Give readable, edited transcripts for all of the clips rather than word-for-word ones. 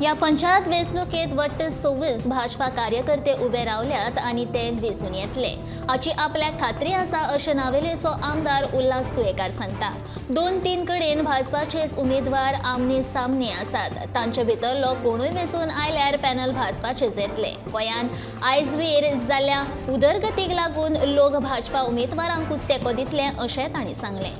ह्या पंचायत वेंचणुकेंत वट्ट 26 भाजपा कार्यकर्ते उबे रावल्यात आनी ते वेंचून येतले हाची आपल्याक खात्री आसा अशें नावेलेचो आमदार उल्हास तुयेंकार सांगता. 2-3 कडेन भाजपाचेच उमेदवार आमने सामने आसात. तांचे भितरलो कोणूय वेंचून आयल्यार पॅनल भाजपाचेच येतले. गोंयांत आयजवेर जाल्ल्या उदरगतीक लागून लोक भाजपा उमेदवारांकूच तेंको दितले अशें तांणी सांगलें.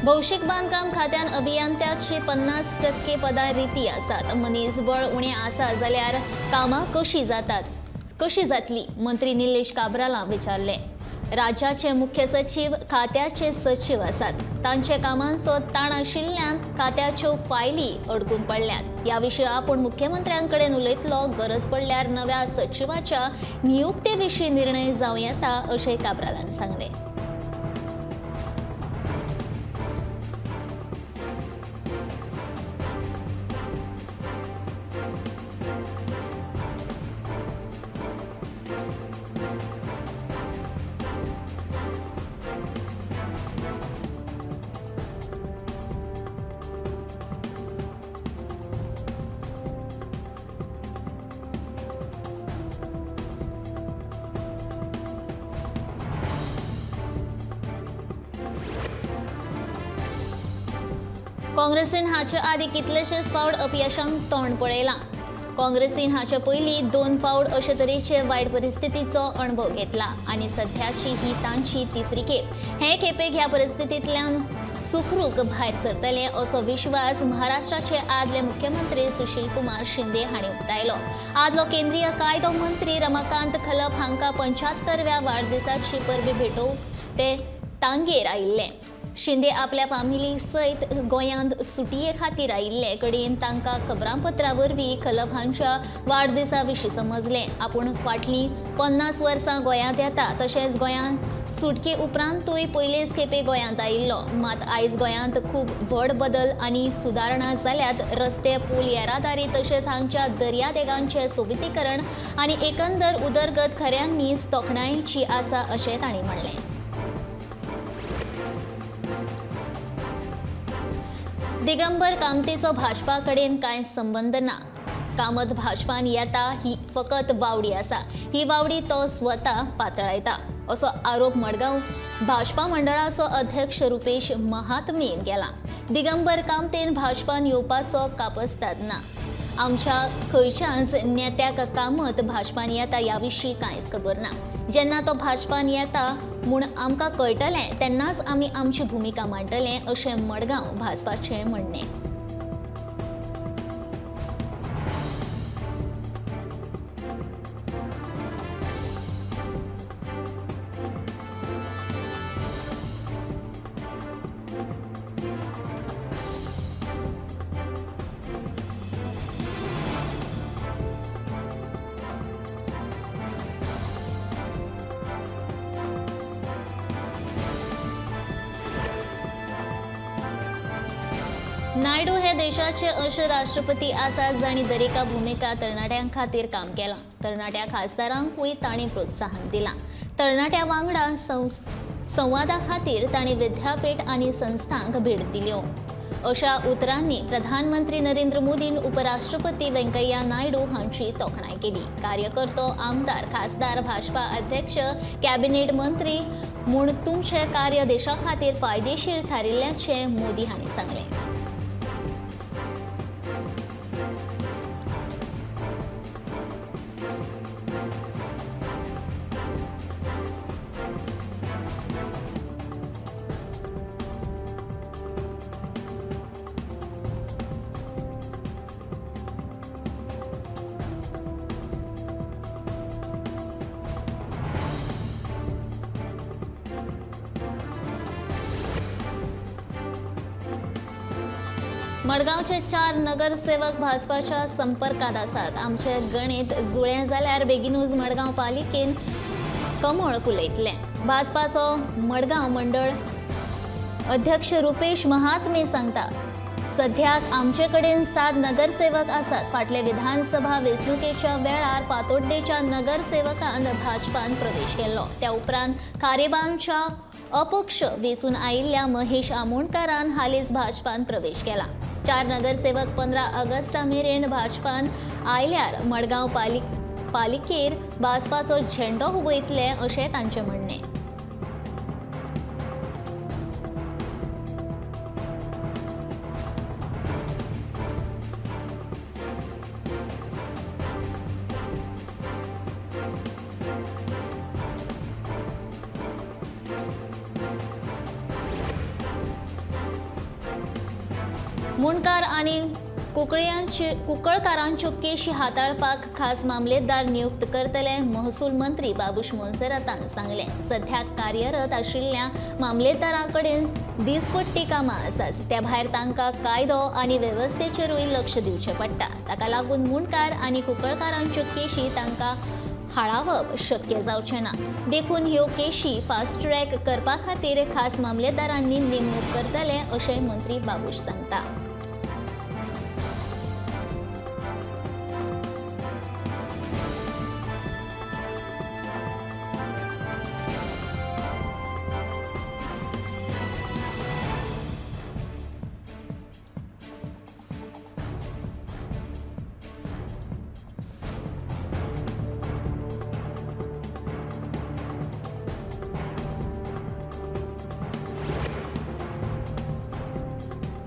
भौशीक बांदकाम खात्यान अभियंत्याची 50% पदां रिती आसात. मनीसबळ उणें आसा जाल्यार कामां कशी जातली मंत्री निलेश काब्रालान विचारलें. राज्याचे मुख्य सचीव खात्याचे सचीव आसात. तांचे कामांचो ताण आशिल्ल्यान खात्याच्यो फायली अडकून पडल्यात. ह्या विशीं आपूण मुख्यमंत्र्यां कडेन उलयतलो. गरज पडल्यार नव्या सचिवाच्या नियुक्ते विशीं निर्णय जावं येता अशें काब्रालान सांगलें. काँग्रेसीन हाचे आदी कितलेशेच फावट अपयशांक तोंड पळयलां. काँग्रेसीन हाचे पयलीं 2 फावट अशे तरेचे वायट परिस्थितीचो अणभव घेतला आनी सध्याची ही तांची तिसरी खेप. हे खेपेक ह्या परिस्थितींतल्यान सुखरूप भायर सरतले असो विश्वास महाराष्ट्राचे आदले मुख्यमंत्री सुशील कुमार शिंदे हांणी उक्तायलो. आदलो केंद्रीय कायदो मंत्री रमाकांत खलप हांकां 75व्या वाडदिसाची परबी भेटोवंक ते तांगेर आयिल्ले. शिंदे आपल्या फामिली सयत गोंयांत सुटये खातीर आयिल्ले कडेन तांकां खबरांपत्रा वरवीं खलप हांच्या वाडदिसा विशीं समजलें. आपूण फाटलीं 50 वर्सां गोंयांत येता तशेंच गोंयांत सुटके उपरांतूय पयलेच खेपे गोंयांत आयिल्लो. मात आयज गोंयांत खूब व्हड बदल आनी सुदारणा जाल्यात. रस्ते, पूल, येरादारी तशेंच हांगच्या दर्यादेगांचें सोबितीकरण आनी एकंदर उदरगत खऱ्यांनीच तोखणायेची आसा अशें तांणी म्हणलें. दिगंबर कामतीचो भाजपा कडेन कांय संबंद ना. कामत भाजपान येता ही फकत वावडी आसा. ही वावडी तो स्वता पातळायता असो आरोप मडगांव भाजपा मंडळाचो अध्यक्ष रुपेश महात्मेन केला. दिगंबर कामतेन भाजपान येवपाचो कापस्ताद ना. आमच्या खंयच्याच नेत्याक कामत भाजपान येता ह्या विशीं कांयच खबर ना. जेन्ना तो भाजपान येता म्हूण आमकां कळटलें तेन्नाच आमी आमची भुमिका मांडटले अशें मडगांव भाजपाचें म्हणणें. नायडू हे देशाचे अशे राष्ट्रपती आसात जांणी दरेका भुमिका तरणाट्यां खातीर काम केलां. तरणाट्या खासदारांकूय तांणी प्रोत्साहन दिलां. तरणाट्या वांगडा संवादा खातीर तांणी विद्यापीठ आनी संस्थांक भेट दिल्यो. अशा उतरांनी प्रधानमंत्री नरेंद्र मोदीन उपराष्ट्रपती वेंकय्या नायडू हांची तोखणाय केली. कार्यकर्तो, आमदार, खासदार, भाजपा अध्यक्ष, कॅबिनेट मंत्री म्हूण तुमचें कार्य देशा खातीर फायदेशीर थारिल्ल्याचें मोदी हांणी सांगलें. मडगांवचे 4 नगरसेवक भाजपाच्या संपर्कात आसात. आमचे गणित जुळें जाल्यार बेगीनूच मडगांव पालिकेन कमळ फुलयतले. भाजपाचो मडगांव मंडळ अध्यक्ष रुपेश महात्मे सांगता, सध्याक आमचे कडेन 7 नगरसेवक आसात. फाटले विधानसभा वेंचणुकेच्या वेळार पातोड्डेच्या नगरसेवकान भाजपान प्रवेश केल्लो. त्या उपरांत खारेबांच्या अपक्ष वेंचून आयिल्ल्या महेश आमोणकारान हालींच भाजपान प्रवेश केला. 4 नगरसेवक 15 ऑगस्टा मेरेन भाजपान आयल्यार मडगांव पालिकेर भाजपाचो झेंडो हुबयतले अशें तांचें म्हणणें. मुंडकार आनी कुंकळकारांच्यो केशी हाताळपाक खास मामलेदार नियुक्त करतले महसूल मंत्री बाबूश मोन्सेरातान सांगलें. सध्या कार्यरत आशिल्ल्या मामलेदारां कडेन दिसपट्टी कामां आसात. त्या भायर तांकां कायदो आनी वेवस्थेचेरूय लक्ष दिवचें पडटा. ताका लागून मुंडकार आनी कुंकळकारांच्यो केशी तांकां हाळावप शक्य जावचें ना. देखून ह्यो केशी फास्ट ट्रॅक करपा खातीर खास मामलेदारांनी नेमणूक करतले अशें मंत्री बाबूश सांगता.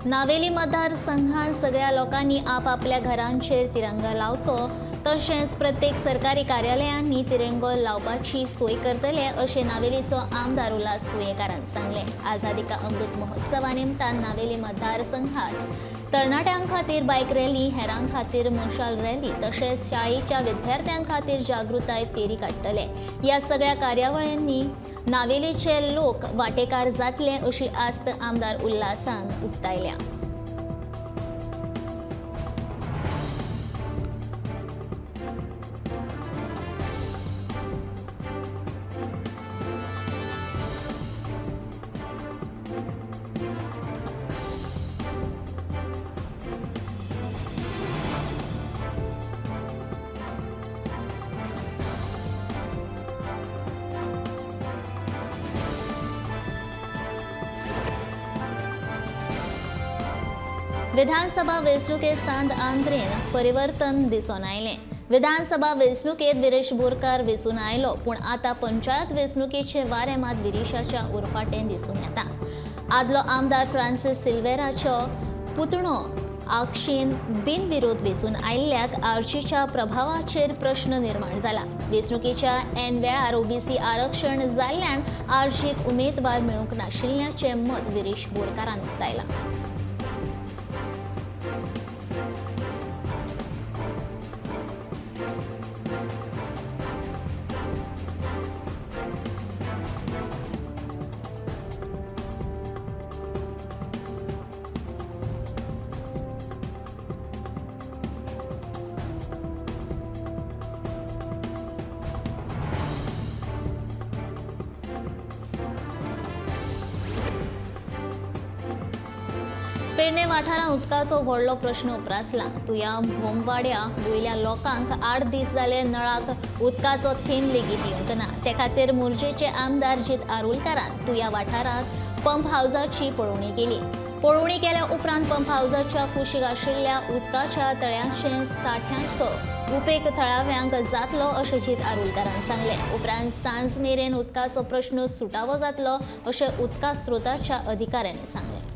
नावेली मतदारसंघात सगळ्या लोकांनी आपापल्या घरांचेर तिरंगा लावचो, तशेंच प्रत्येक सरकारी कार्यालयांनी तिरंगो लावपाची सोय करतले अशें नावेलीचो आमदार उल्हास तुयेंकारान सांगलें. आझादी का अमृत महोत्सवा निमतान नावेली मतदारसंघात तरणाट्यां खातीर बायक रॅली, हेरां खातीर मशाल रॅली तशेंच शाळेच्या विद्यार्थ्यां खातीर जागृताय फेरी काडटले. ह्या सगळ्या कार्यावळींनी नावेलीचे लोक वाटेकार जातले अशी आस्त आमदार उल्हासान उक्तायल्या. विधानसभा वेंचणुकेत सांत आंद्रेन परिवर्तन दिसून आयलें. विधानसभा वेंचणुकेत विरेश बोरकार वेंचून आयलो, पूण आतां पंचायत वेंचणुकेचे वारें मात विरेशाच्या उरफाटें दिसून येता. आदलो आमदार फ्रांसीस सिल्वेराचो पुतणो आक्षीन बिनविरोध वेंचून आयिल्ल्याक आरजीच्या प्रभावाचेर प्रश्न निर्माण जाला. वेंचणुकेच्या ऐन वेळार ओबीसी आरक्षण जाल्ल्यान आरजीक उमेदवार मेळूंक नाशिल्ल्याचें मत विरेश बोरकारान उक्तायलां. पेडणे वाठारांत उदकाचो व्हडलो प्रश्न उप्रासला. तुया भोमवाड्या वयल्या लोकांक 8 दीस जाले नळाक उदकाचो थेंब लेगीत येवंक ना. ते खातीर मोरजेचे आमदार जीत आरोलकारान तुया वाठारांत पंप हावजाची पळोवणी केली. पळोवणी केल्या उपरांत पंप हावजाच्या कुशीक आशिल्ल्या उदकाच्या तळ्याचे साठ्यांचो उपेग थळाव्यांक जातलो अशें जीत आरोलकारान सांगलें. उपरांत सांज मेरेन उदकाचो प्रश्न सुटावो जातलो अशें उदका स्रोताच्या अधिकाऱ्यांनी सांगलें.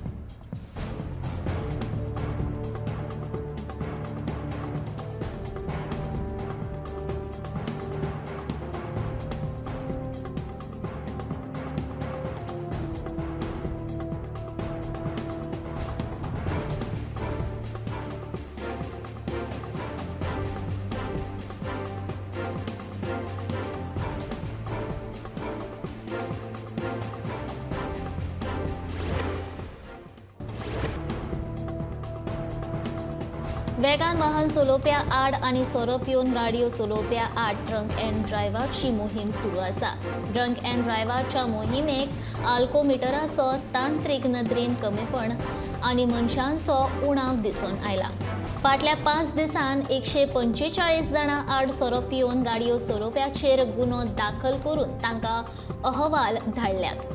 वेगान वाहन चलोवप्या आड आनी सोरो पिवन गाडयो चलोवप्या आड ड्रंक अँड ड्रायव्हाची मोहीम सुरू आसा. ड्रंक अँड ड्रायव्हाच्या मोहिमेक आल्कोमिटराचो तांत्रीक नदरेन कमीपण आनी मनशांचो उणाव दिसून आयला. फाटल्या 5 दिसांत 145 जाणां आड सोरो पिवन गाडयो चलोवप्याचेर गुन्हो दाखल करून तांकां अहवाल धाडल्यात.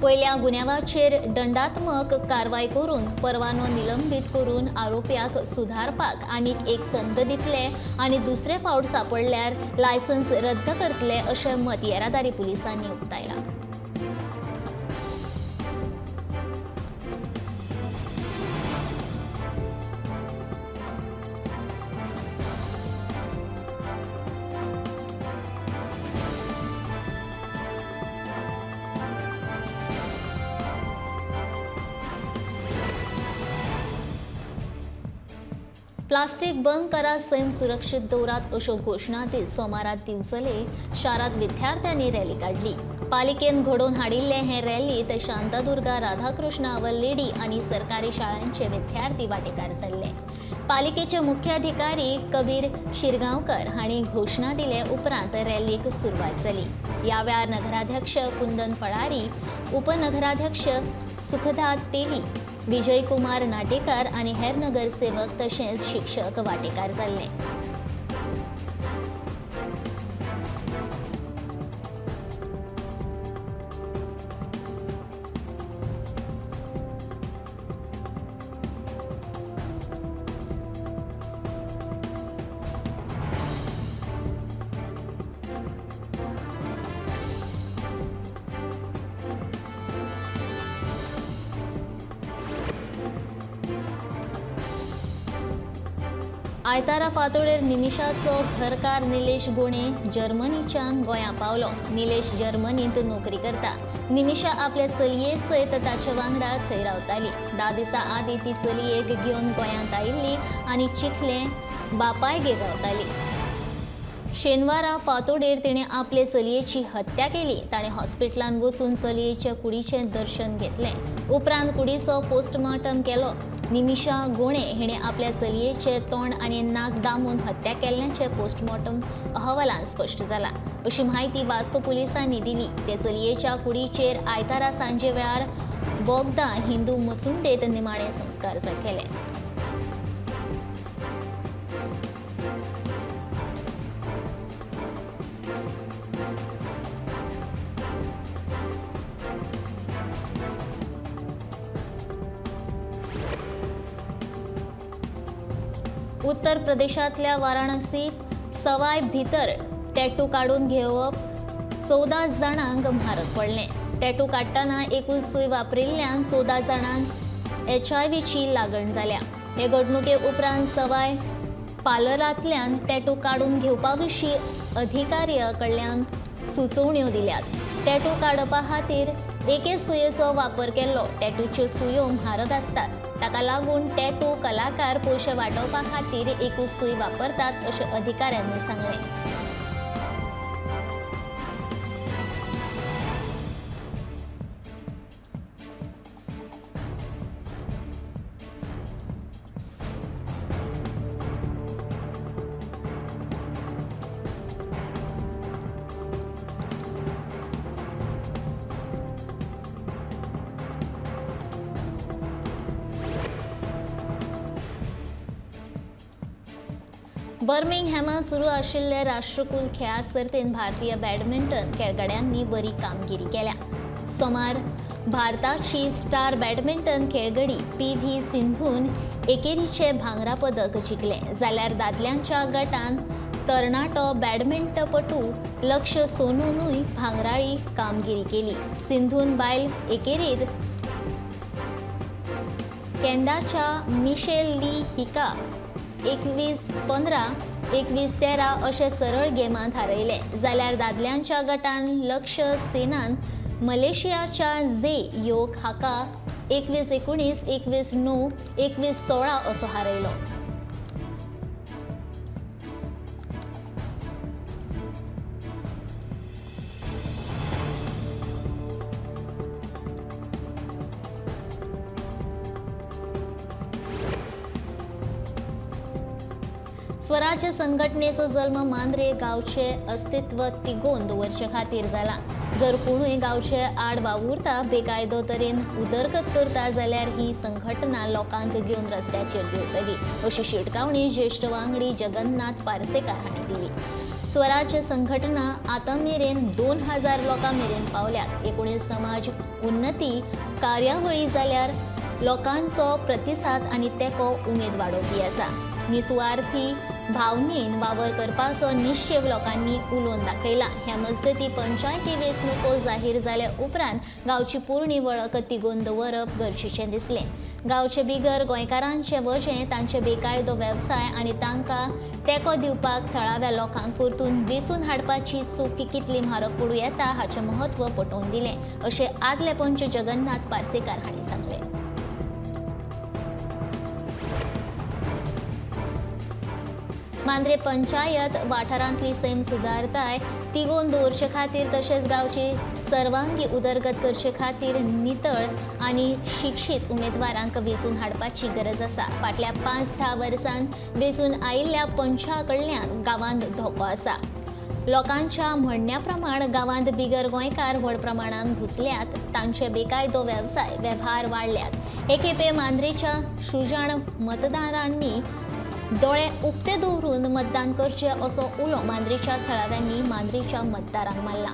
पयल्या गुन्यांवाचेर दंडात्मक कारवाय करून परवानो निलंबीत करून आरोप्याक सुधारपाक आनीक एक संद दितले आनी दुसरे फावट सापडल्यार लायसन्स रद्द करतले अशें मत येरादारी पुलिसांनी उक्तायलां. प्लास्टीक बंद करा, सैम सुरक्षीत दवरात अश्यो घोशणा दीत सोमारा दिवचले शारांत विद्यार्थ्यांनी रॅली काडली. पालिकेन घडोवन हाडिल्ले हे रॅलीत शांतादुर्गा, राधाकृष्ण, our lady आनी सरकारी शाळांचे विद्यार्थी वांटेकार जाल्ले. पालिकेचे मुख्याधिकारी कबीर शिरगांवकर हांणी घोशणा दिले उपरांत रॅलीक सुरवात जाली. ह्या वेळार नगराध्यक्ष कुंदन फळारी, उपनगराध्यक्ष सुखदा तेली, विजय कुमार नाटेकार आनी हेर नगरसेवक तशेंच शिक्षक वांटेकार जाल्ले. आयतारा फांतोडेर निमिषाचो घरकार निलेश गोणे जर्मनीच्यान गोंया पावलो. निलेश जर्मनींत नोकरी करता. निमिषा आपल्या चलये सयत ताचे वांगडा थंय रावताली. 10 दिसां आदीं ती चलयेक घेवन गोंयांत आयिल्ली आनी चिखले बापायगेर रावताली. शेनवारा फांतोडेर तिणें आपले चलयेची हत्या केली. ताणें हॉस्पिटलांत वचून चलयेच्या कुडीचें दर्शन घेतलें. उपरांत कुडीचो पोस्टमार्टम केलो. निमिषा गोणे हिणें आपल्या चलयेचें तोंड आनी नाक दामून हत्या केल्ल्याचें पोस्टमॉर्टम अहवालांत स्पश्ट जालां, अशी म्हायती वास्को पुलिसांनी दिली. ते चलयेच्या कुडीचेर आयतारा सांजे वेळार बोगदा हिंदू मसुंडेत निमाणे संस्कार केले. उत्तर प्रदेशांतल्या वाराणसीत सवाय भितर टॅटू काडून घेवप 14 जाणांक म्हारग पडलें. टॅटू काडटना एकूच सूय वापरिल्ल्यान 14 जाणांक HIV लागण जाल्या. हे घडणुके उपरांत सवाय पार्लरांतल्यान टॅटू काडून घेवपा विशीं अधिकाऱ्यां कडल्यान सुचोवण्यो दिल्यात. टॅटू काडपा खातीर एके सुयेचो वापर केल्लो. टॅटूच्यो सुयो म्हारग आसतात, ताका लागून टॅटू कलाकार पयशे वाटोवपा खातीर एकूच सूय वापरतात अशें अधिकाऱ्यांनी सांगलें. बर्मिंगहॅमांत सुरू आशिल्ले राष्ट्रकुल खेळां सर्तींत भारतीय बॅडमिंटन खेळगड्यांनी बरी कामगिरी केल्या. सोमार भारताची स्टार बॅडमिंटन खेळगडी PV सिंधून एकेरीचे भांगरा पदक जिखलें, जाल्यार दादल्यांच्या गटांत तरणाटो बॅडमिंटनपटू लक्ष्य सोनूनूय भांगराळी कामगिरी केली. सिंधून बायल एकेरीत कॅनडाच्या मिशेल ली हिका 21-15, 21-13 अशे सरळ गेमांत हारयले, जाल्यार दादल्यांच्या गटान लक्ष्य सेनान मलेशियाच्या जे योक हाका 21-19, 21-9, 21-16 असो हारयलो. स्वराज्य संघटनेचो जल्म मांद्रे गांवचे अस्तित्व तिगोवन दवरचे खातीर जाला। जर कोणूय गांवचे आड वावुरता, बेकायदो तरेन उदरगत करता जाल्यार ही संघटना लोकांक घेवन रस्त्याचेर देंवतली अशी शिटकावणी ज्येश्ठ वांगडी जगन्नाथ पार्सेकार हांणी दिली। स्वराज्य संघटना आतां मेरेन 2000 लोकां मेरेन पावल्यात। 19 समाज उन्नती कार्यावळी जाल्यार लोकांचो प्रतिसाद आनी तेंको उमेद वाडोवपी आसा। निसुवार्थी भावनेन वावर करपाचो निश्चेव लोकांनी उलोवन दाखयला। ह्या मजगती पंचायती वेंचणुको जाहीर जाल्या उपरांत गांवची पोरणी वळख तिगोवन दवरप गरजेचें दिसलें। गांवचे बिगर गोंयकारांचे वजें, तांचे बेकायदो वेवसाय आनी तांकां तेंको दिवपाक थळाव्या लोकांक परतून वेंचून हाडपाची चूक कितली म्हारग पडूं येता हाचें म्हत्व पटोवन दिलें अशें आदले पंच जगन्नाथ पार्सेकार हांणी सांगलें। मांद्रे पंचायत वाठारांतली सैम सुदारताय तिगोवन दवरचे खातीर तशेंच गांवची सर्वांगी उदरगत करचे खातीर नितळ आनी शिक्षीत उमेदवारांक वेंचून हाडपाची गरज आसा। फाटल्या 5-10 वर्सांत वेंचून आयिल्ल्या पंचा कडल्यान गांवांत धोको आसा। लोकांच्या म्हणण्या प्रमाण गांवांत बिगर गोंयकार व्हड प्रमाणांत घुसल्यात, तांचे बेकायदो वेवसाय वेव्हार वाडल्यात। हे खेपे मांद्रेच्या सुजाण मतदारांनी दोळे उक्ते दवरून मतदान करचे असो उलो मांद्रेच्या थळाव्यांनी मांद्रेच्या मतदारांक मारला।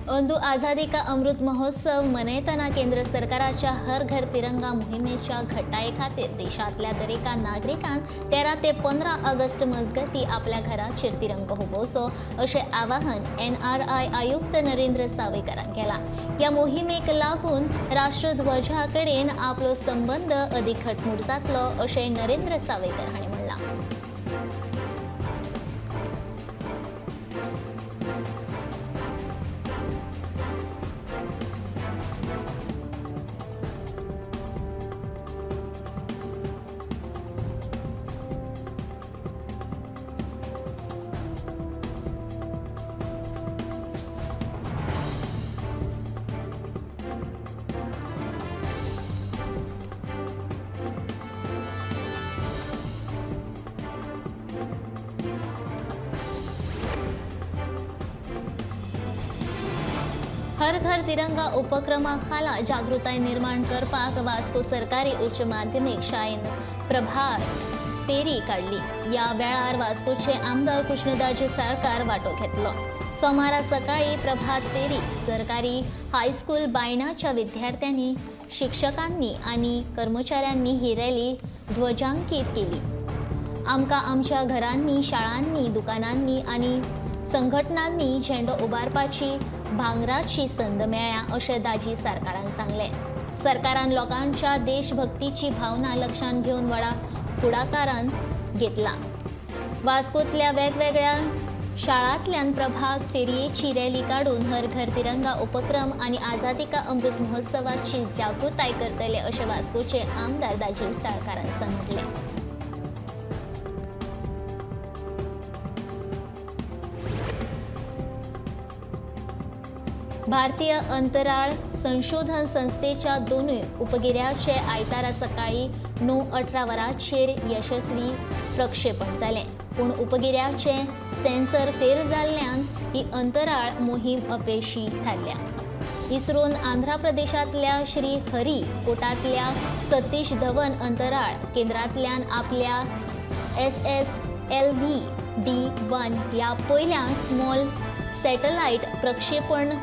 अंदू आझादी का अमृत महोत्सव मनयतना केंद्र सरकाराच्या हर घर तिरंगा मोहिमेच्या घटाये खातीर देशांतल्या दरेका नागरिकान 13 ते 15 ऑगस्ट मजगती आपल्या घराचेर तिरंगो हुबोवचो अशें आवाहन NRI आयुक्त नरेंद्र सावयकारान केलां। ह्या मोहिमेक लागून राष्ट्रध्वजा कडेन आपलो संबंद अदीक घटमूट जातलो अशें नरेंद्र सावयकर हांणी म्हणलां। हर घर तिरंगा उपक्रमा खाला जागृताय निर्माण करपाक वास्को सरकारी उच्च माध्यमीक शाळेन प्रभात फेरी काडली। ह्या वेळार वास्कोचे आमदार कृष्णदाजी साळकार वांटो घेतलो। सोमारा सकाळी प्रभात फेरी सरकारी हायस्कूल बायणाच्या विद्यार्थ्यांनी, शिक्षकांनी आनी कर्मचाऱ्यांनी ही रॅली ध्वजांकीत केली। आमकां आमच्या घरांनी, शाळांनी, दुकानांनी आनी संघटनांनी झेंडो उबारपाची भांगराची संद मेळ्ळ्या अशें दाजी सरकारान सांगलें। सरकारान लोकांच्या देशभक्तीची भावना लक्षांत घेवन व्हडा फुडाकारान घेतला। वास्कोतल्या वेगवेगळ्या शाळांतल्यान प्रभाग फेरयेची रॅली काडून हर घर तिरंगा उपक्रम आनी आझादी का अमृत महोत्सवाची जागृताय करतले अशें वास्कोचे आमदार दाजी साळकारान सांगलें। भारतीय अंतराळ संशोधन संस्थेच्या दोनूय उपगिऱ्याचे आयतारा सकाळी 9:18 वरांचेर यशस्वी प्रक्षेपण जालें। पूण उपगिऱ्याचे सेन्सर फेल जाल्ल्यान ही अंतराळ मोहीम अपेशी थारल्या। इस्रोन आंध्र प्रदेशांतल्या श्री हरी कोटांतल्या सतीश धवन अंतराळ केंद्रांतल्यान आपल्या SSLV D1 ह्या पयल्या स्मॉल सॅटलायट प्रक्षेपण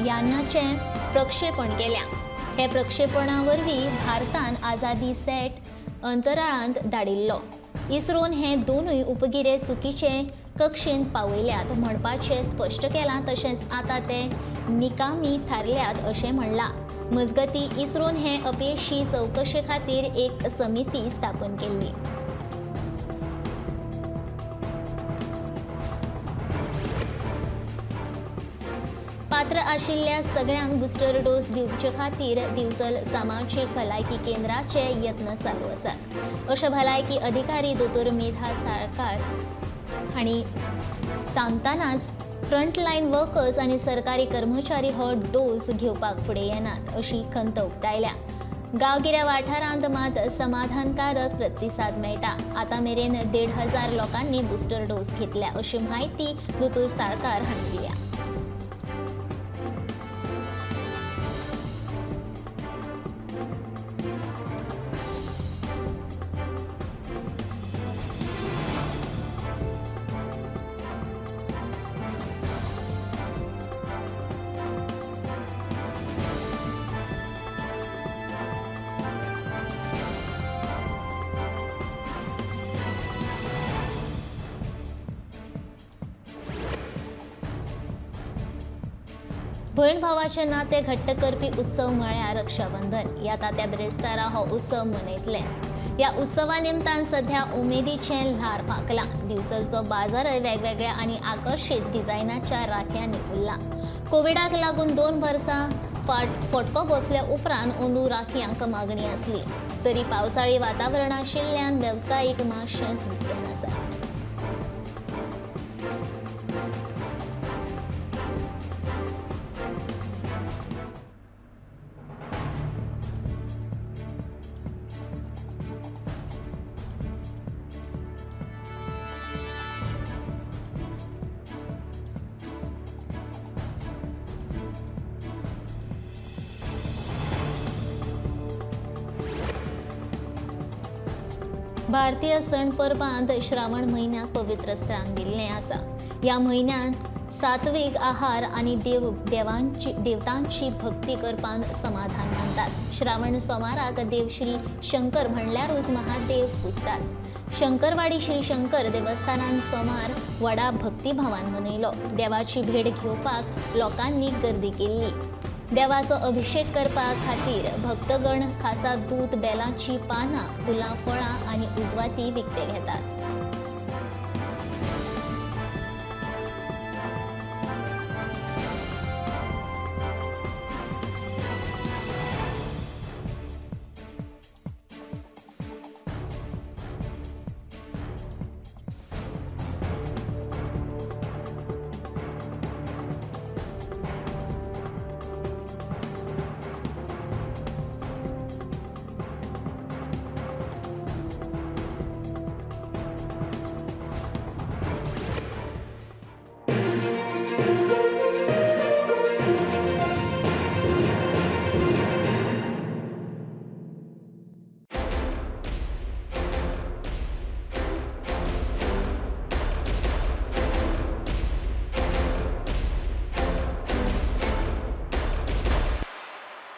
यानाचें प्रक्षेपण केल्या। हे प्रक्षेपणा वरवीं भारतान आझादी सॅट अंतराळांत धाडिल्लो। इस्रोन हे दोनूय उपगिरे चुकीचे कक्षेंत पावयल्यात म्हणपाचें स्पश्ट केलां, तशेंच आतां ते निकामी थारल्यात अशें म्हणलां। मजगतीं इस्रोन हे अपेशी चवकशे खातीर एक समिती स्थापन केल्ली। पात्र आशिल्ल्या सगळ्यांक बुस्टर डोस दिवचे खातीर दिवचल सामाजीक भलायकी केंद्राचे यत्न चालू आसात, अशें भलायकी अधिकारी दोतोर मेधा साळकार हांणी सांगतानाच फ्रंटलायन वर्कर्स आनी सरकारी कर्मचारी हो डोस घेवपाक फुडें येनात अशी खंत उक्तायल्या. गांवगिऱ्या वाठारांत मात समाधानकारक प्रतिसाद मेळटा. आतां मेरेन 1,500 लोकांनी बुस्टर डोस घेतल्या अशी म्हायती दोतोर साळकार हांणी दिल्या. भयण भावाचे नाते घट्ट करपी उत्सव म्हळ्यार रक्षाबंधन. ह्या तात्या बिरेस्तारा हो उत्सव मनयतले. ह्या उत्सवा निमतान सध्या उमेदीचें ल्हार फांकलां. दिवचलचो बाजारय वेगवेगळ्या आनी आकर्शीत डिझायनाच्या राख्यांनी फुल्ला. कोविडाक लागून 2 वर्सां फटको बसल्या उपरांत अंदू राखयांक मागणी आसली तरी पावसाळी वातावरण आशिल्ल्यान वेवसायीक मातशें हुस्क्यान आसात. भारतीय सण परबांत श्रावण म्हयन्याक पवित्र स्थान दिल्लें आसा. ह्या म्हयन्यांत सात्वीक आहार आनी देवतांची भक्ती करपांत समाधान मानतात. श्रावण सोमाराक देव श्री शंकर म्हणल्यारूच महादेव पुजतात. शंकरवाडी श्री शंकर देवस्थानान सोमार व्हडा भक्तिभावान मनयलो. देवाची भेट घेवपाक लोकांनी गर्दी केल्ली. देवाचो अभिषेक करपा खातीर भक्तगण खासा दूद, बेलाची पानां, फुलां, फळां आनी उजवाती विकते घेतात.